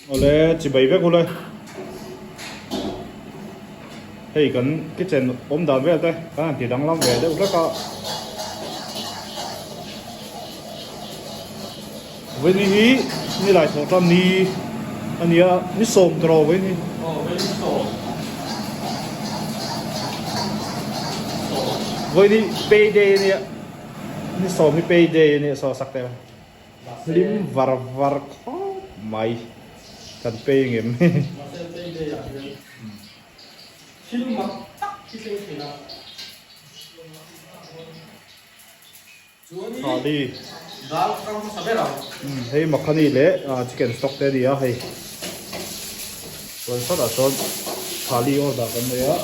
Awle chibai vek ule. Hei kan kitchen awm dan vel te kan han ti danglam ve deuh hlek a. Vawiin hi nilai thawh tan ni a nia ni sawm tawh rawh vawiin hi. Aw vawiin ni sawm. Vawiin hi pay day a nia ni sawm hi pay day a nia saw sak teh. Hlim var var khawp mai kan pay ngem. Mahse pay day ah hian thil mak tak hi thleng thei a. Thali hei makhani leh chicken stock te a ni a hei chuan sawtah sawn thali order kan nei a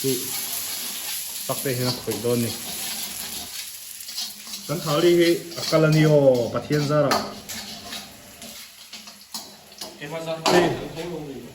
chu tak te hian a khawih dawn a ni kan thali hi a kal a ni aw Pathian zarah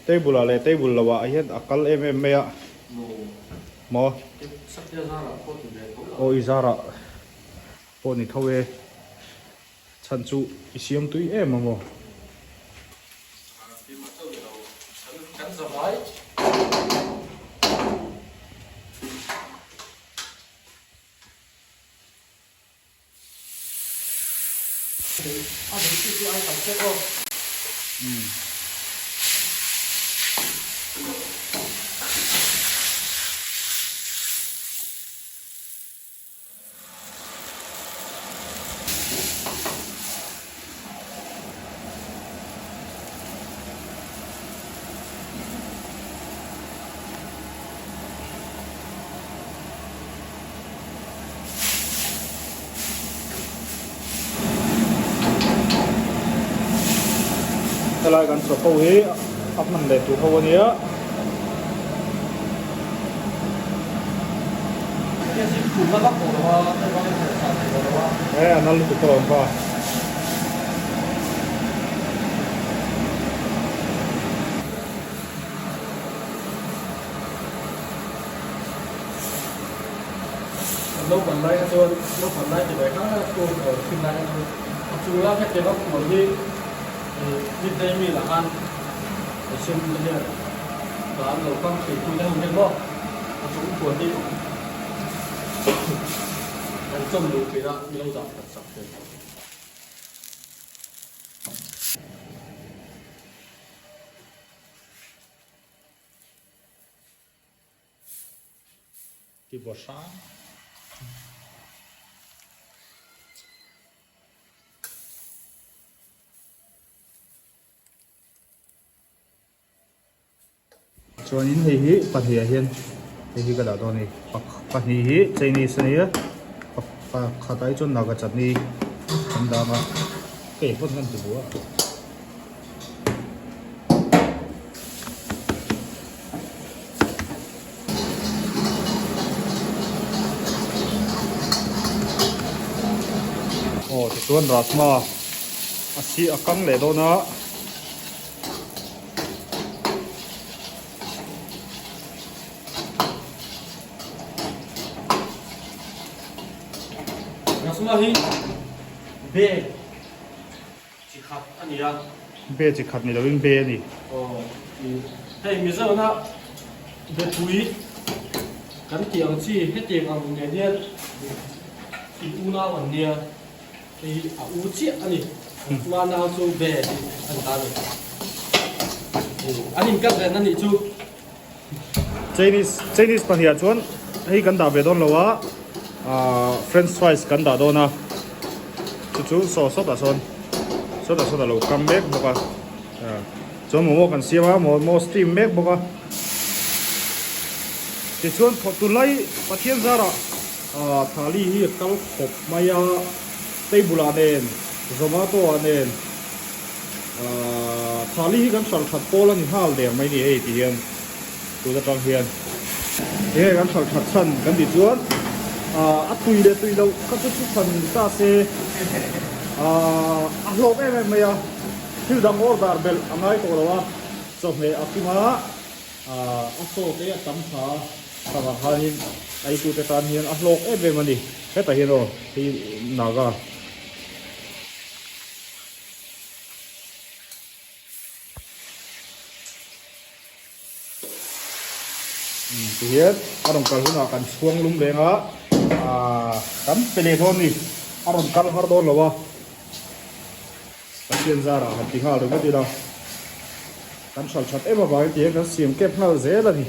table ah leh table lo ah hian a kal em em mai a. Maw? Aw i zarah pawh ni tho e. Chhan chu i siam tui em a maw? Helai kan chaw ho hi a hman leh tur ho a nia. He a nal lutuk alawm pa. Naupang lai kha chuan naupang lai ti ve kha school or thin lai kha chuan a chung lai kha tia puan hi midday meal ah khan a siam te hian dan lo kam thei tu te ho hian maw a chung puan hi an chawm luh thin a mi lo dah that sak thin. Ti bawr hrang. Chuanin hei hi pahnih ah hian hei hi ka dah dawn a ni pahnih hi Chinese a nia pakhat ah hi chuan Naga chutney an dah ang a hei pawn kan ti bu a. Aw tichuan rajma a si a kang leh dawn a. Rajma hi be chi khat a ni a. Be chi khat ni lovin be a ni. Aw hei Mizona bepui kan tih ang chi hetiang ang nen hian in unau an nia hei hi a u chiah a ni. Rajma nau chu be tih an ta a ni. An inkalh ren a nih chu. Chinese Chinese pahnih ah chuan hei kan dah ve dawn lo a ahh french fries kan dah dawn a chu chu saw sawtah sawn sawtah sawn a lo kam mek bawk a ah chuan momo kan siam a momo steam mek bawk a tichuan thawh tunlai Pathian zarah ahh thali hi a kal khawp mai a table ah nen zomato ah nen. Ahh thali hi kan hralh that pawl a ni nghal der mai ni hei ti hian tun atang hian enge kan hralh that chhan kan tih chuan ahh a tui leh tui loh kha chu chu chhan ni ta se ahh a hlawk em em mai a thil dang order belh a ngai tawh lo a chawhmeh a kim a ahh a chaw te a tam tha a changah khanin a eitute tan hian a hlawk em em a ni hetah hian aw hei naga. Tihian a rawn kal hunah kan chhuang lum reng a, aaa kan pe leh dawn a ni. A rawn kal har dawn lo a, Pathian zarah han ti nghal ringawt ila, kan hralh that em avangin tihian kan siam kep nghal zel a ni.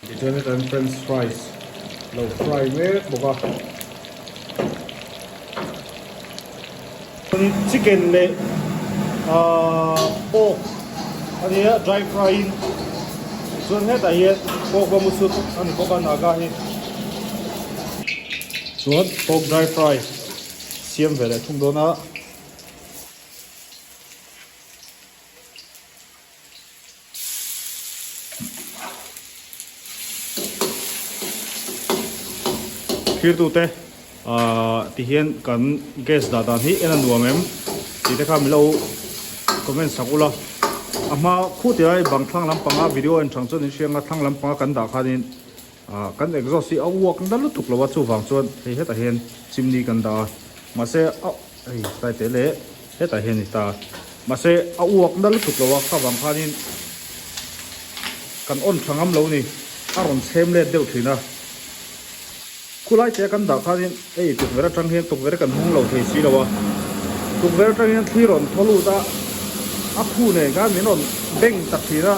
Tichuan heta hian french fries lo fry mek bawk a. Chuanin chicken leh ahh pork a nia dry fry in chuan hetah hian pork bamboo shoot a ni bawk a naga hi chuan pork dry fry siam ve leh thung dawn a. Thirtute ahh tihian kan gas dah dan hi en a nuam em tih te kha milo comment sak ula a hma khu ti lai bang thlang lampanga video en thang chuan in hria anga thlang lampanga kan dah khanin ahh kan exhaust hi a uak na lutuk lo a chuvang chuan hei hetah hian chimney kan dah a mahse a Hei tlai teh leh hetah hian a ni ta. Mahse a uak na lutuk lo a, kha vang khanin kan on tha ngam lo ni. A rawn chhem let deuh thin a. Khulai te kan dah khanin hei tukverh atang hian tukverh kan hmang lo thei si lo a. Tukverh atang hian thli rawn thaw lut a, a khu nen khan min rawn beng ta thin a.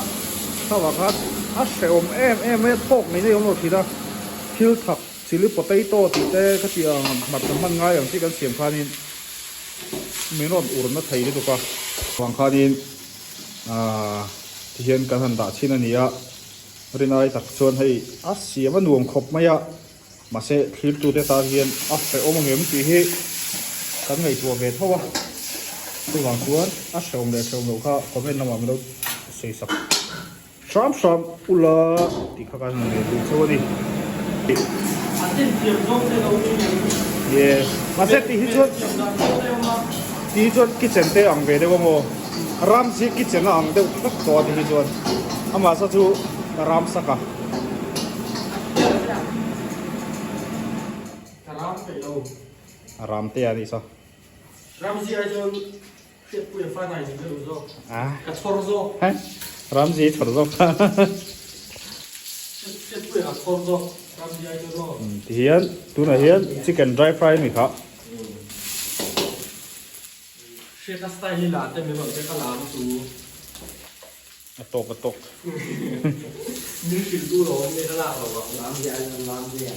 Kha vang khan a hrehawm em em mai a, thawk ngei ngei awm lo thin a. Thil thak. Chilli potato tih te ka tih ang hmarcha hman ngai ang chi kan siam khanin min rawn ur na thei lutuk a. Vang khanin aaa ti hian kan han dah chhin a ni a, rinai tak chuan hei a siam a nuam khawp mai a, mahse thlirtute tan hian a hrehawm ang em tih hi kan ngaihtuah ve tho a, chuvang chuan a hrehawm leh hrehawm loh kha comment lamah min lo sawi sak. Hram hram ula tih kha kan han nei duh chauh a ni. A tin thiam zawng te lo ni em? Ye, mahse tih hi chuan tih hi chuan kitchen te ang ve deuh a maw? Ram chi kitchen a ang deuh vek tawh a tih hi chuan amah sa chu ram sak a. Ka ram peih lo. A ram te a nih sa. Ram chi ai chuan Hriatpuia fa nai ni deuh zawk. Ka chhawr zawk. Ramzi chhawr zawk. Hriatpuia ka chhawr zawk. Ramzi ai chuan aw. Tihian tunah hian chicken dry fry a ni kha. Hriata style hi la te min rawn pek a lam chu. A tawk a tawk. Min hrilh tu lo awm nge ka lak lo ang. Ramzi ai chuan Ramzi a.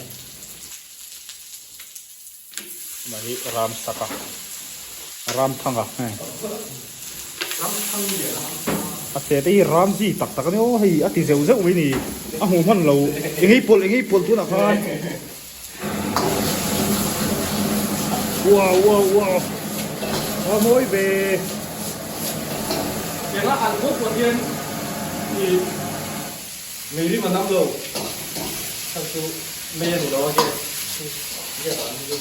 Amah hi Ramsaka, Ramthanga hei. Ramthang nge Ramthanga? A che te hi Ramzi tak tak a ni aw hei a ti zeuh zeuh mai ni a hmuh hman lo engei pawlh engei pawlh tunah khan wow wow wow a mawi ve. Engah an khawp pawh hian i mei rim a nam lo chhan chu mei a ni lo a gas gas ah an hi chu.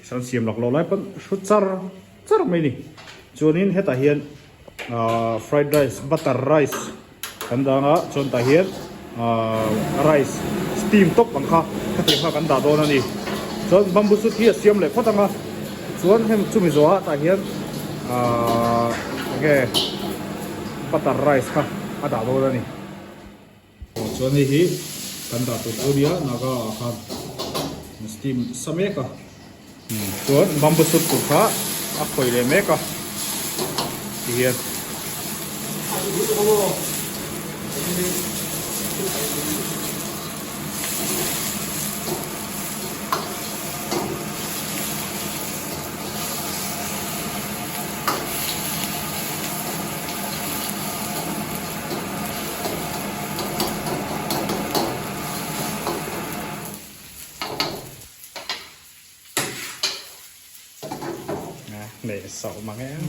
Tichuan siam lak loh lai pawn hru char char mai a ni chuanin hetah hian ahh fried rice butter rice kan dang a chuan tah hian ahh rice steam tawp ang kha khatiang kha kan dah dawn a ni chuan bamboo shoot hi a siam leh phawt ang a chuan heng chumi zawhah tah hian ahh enge butter rice kha a dah dawn a ni. Aw chuan hei hi kan dah tur chu nia naga ah khan steam sa mek a chuan bamboo shoot tur kha a khawih leh mek a ti hian. Leh sauh mang em.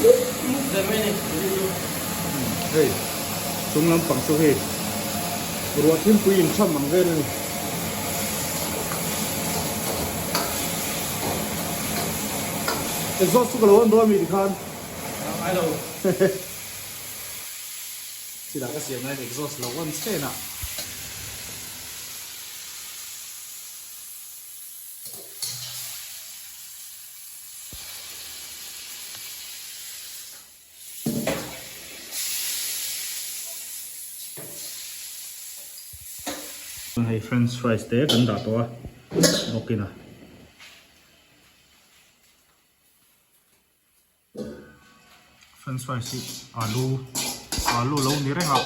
mup mup ve mai a ni tih chu. Hei chung lampang chu hei ruah thimpui inchham ang vel a ni. Exhaust chu ka lo on dawn a mi tikhan. Ngai lo. Chila ka siam laiin exhaust lo on chen a. Hei french fries te kan dah tawh a bawkin a. French fries hi alu alu lo ni reng a.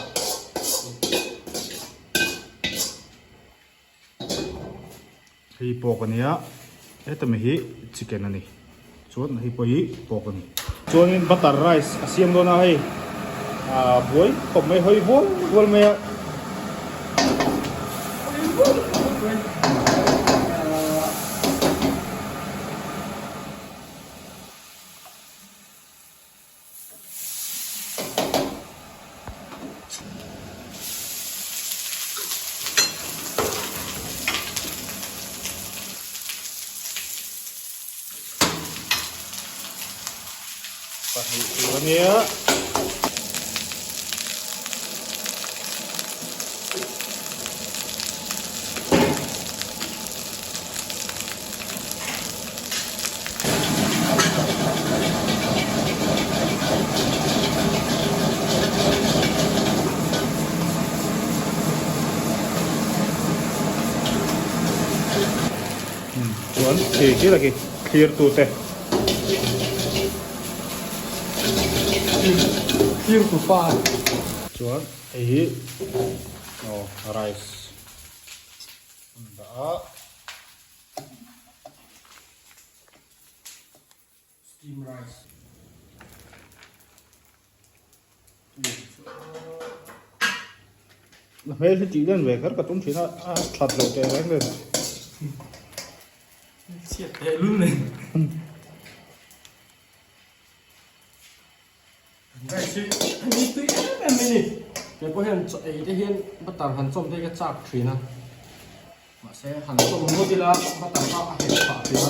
Hei pork a nia heta mi hi chicken a ni chuan hei pawh hi pork a ni. Chuanin butter rice a siam dawn a hei ah buai khawp mai hawi hual hual mai a. Pahnih tur a nia. Chuan khi khi laki thlir tu te Thlir tu pa chuan hei hi aw rice an dah a. Steam rice. Na hmel hi tih len ve kher ka tum thin a, a that loh teh reng nen. Chhiat teh lul nen. Rice hi hemi tui em em mai ni. Kei pawh hian chaw ei te hian butter han chawm te hi ka chak thin a. Mahse han chawm ngawt ila butter kha a hek phah thin a.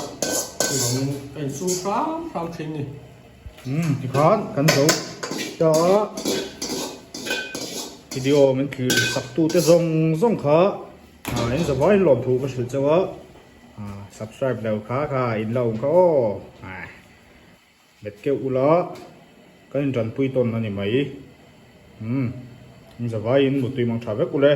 Chuvangin ka insum hram hram thin ni. Umm tikhan kan zo ta a video min thlir sak tu te zawng zawng kha in zavaiin lawmthu ka hrilh chauh a subscribe lo kha kha in la awm kha aw. Bet keuh ula kan intanpui tawn a ni mai. Umm in zavaiin mutui mang tha vek ule.